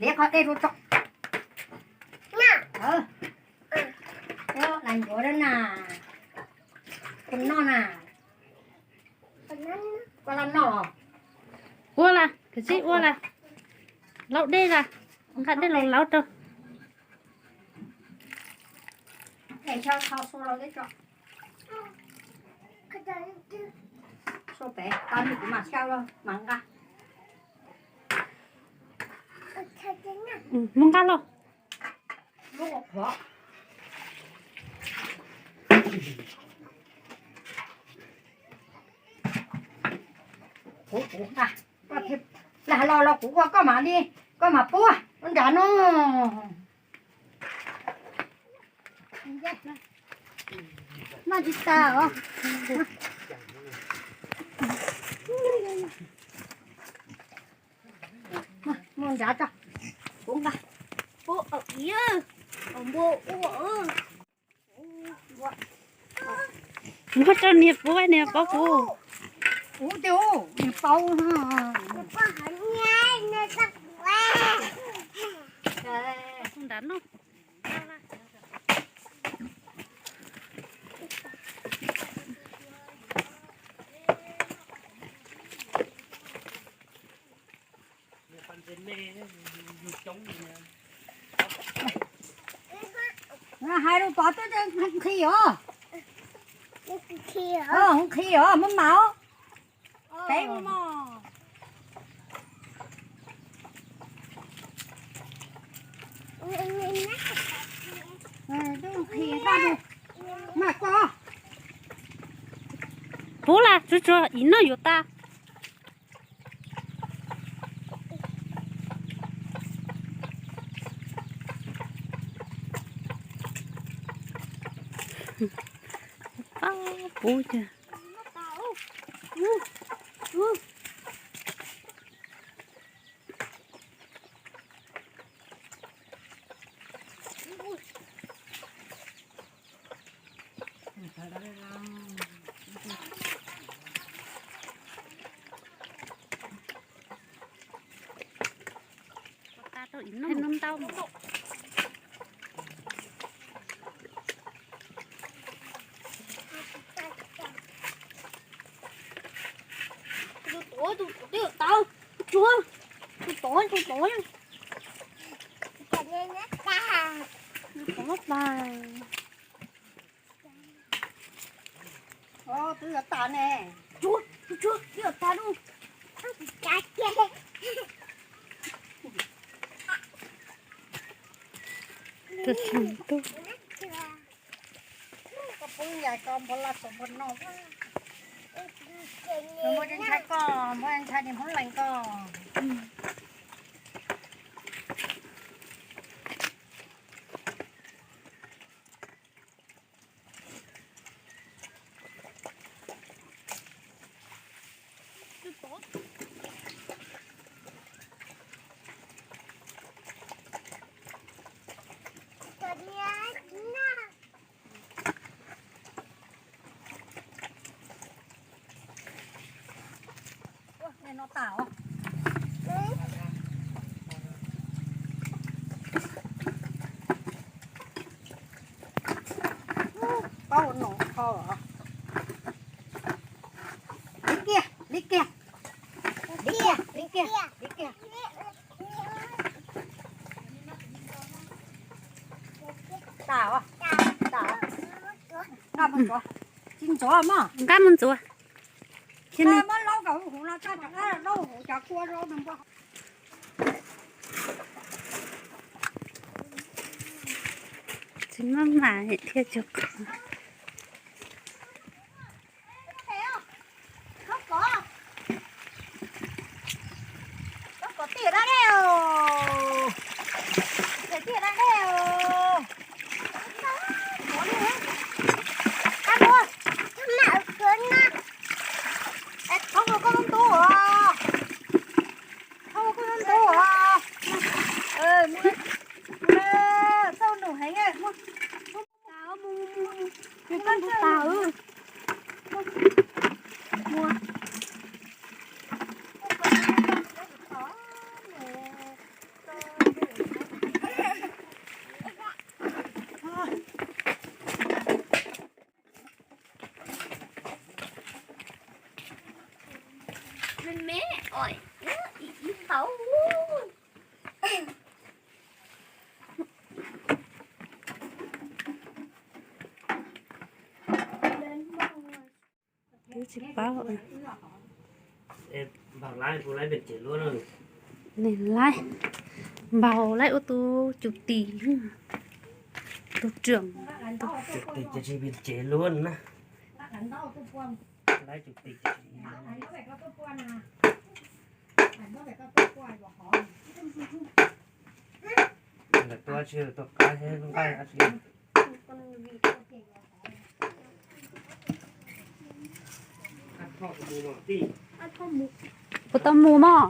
Qhov dej rau tso. Ua las ncuav na. Tus no na. Ua las, kawm tib ua las. Laub dej las, nqa dej los laub rau. Sau pem tau li kuv mam xyaw los mam nqa. Mus nqa los. Kuv, kuv nqa. Lam los los kuv ua koj mam li, koj mam puab ua nrad no. Noj tsis tas os. Mus nrad tso. Kuv nqa. Muab rau niag puab, niag paub kuv. Kuv twb niag paub. Nrad no. Hais rau pov twb nqhis os. Nqhis os, muab mas os. Peb mus mog. Mas koj. Puab las tsuag tsuag ib noj yuav tas. Pab puab cas. Tus tod, tus tod twb yuav tas. Tus tod, tus tod, tus tod. Twb yuav tas ne. Tus tod, tus tod, twb yuav tas lauj. Koj pub yas ko npog laj saum npog no. Nws muaj tsis ntshai koj, muaj ntshai niag Hmoob Lees ko. Paub ua no kho os. Li kiag, li kiag. Li kiag, li kiag, li kiag. Tas os, tas os. Nqa mus ntxuav. Tsis ntxuav mog. Nqa mus ntxuav. Muab laub kom huv huv no, tsis laub huv cov kua zaub no npog. Tsis muaj mas thiaj tsuag qhov. Thoob ua koj lub ntub os. Thoob ua koj lub ntub os. Txaj num heev. Mus, mus, mus. Ib tau. Twb tsis paub. Nws laib, npaum laib ua tub cus tis, tub tseem. Cus tis ces tsis npis tsev luaj na. Lawv tuaj tsis tuaj qab thiab nqaij dab tsi. Puas tau mus mog?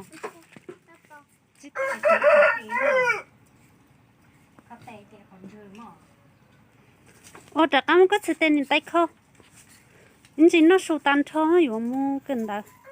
Ua rov qab muab koj txhais tes niam tais kho. Ib ntsis noj su tag nrho yuav mus kawm ntawv.